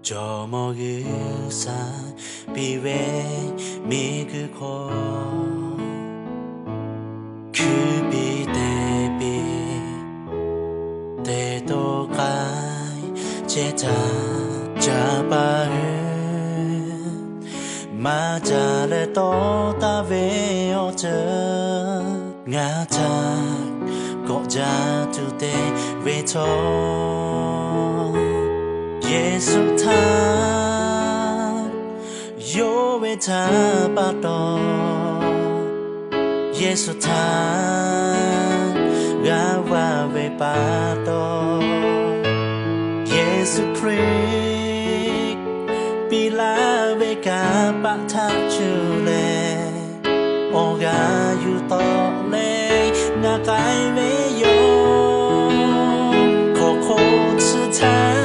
Jawˇmawˇ G'uiˬsha piˇ ve miˬguiˬ hk'oˆ, hkuiˉ piˇ te piˇ, te to k'ai chehˇ htaˇ, ca pa hui maˇ ca leh tawˇ taˍ ve awˬ ceuˬ ngaˬ htaꞈ kawꞈ jaˇ tuˬ te ve htawˇ, Yeˍsuˆ htaꞈ yonˍ ve htaꞈ pa taw, Yeˍsuˆ htaꞈ g'a va ve pa taw, Yeˍsuˆ Hkriꞈ piˇ laˇ ve kanˇ paˆ htaꞈ cuˇ leh, awˬ g'aˇ yuˬ tawˆ leh ngaˬ k'ai ve yoˬ. Hk'aw hk'oˆ tsuhˇ htaˇ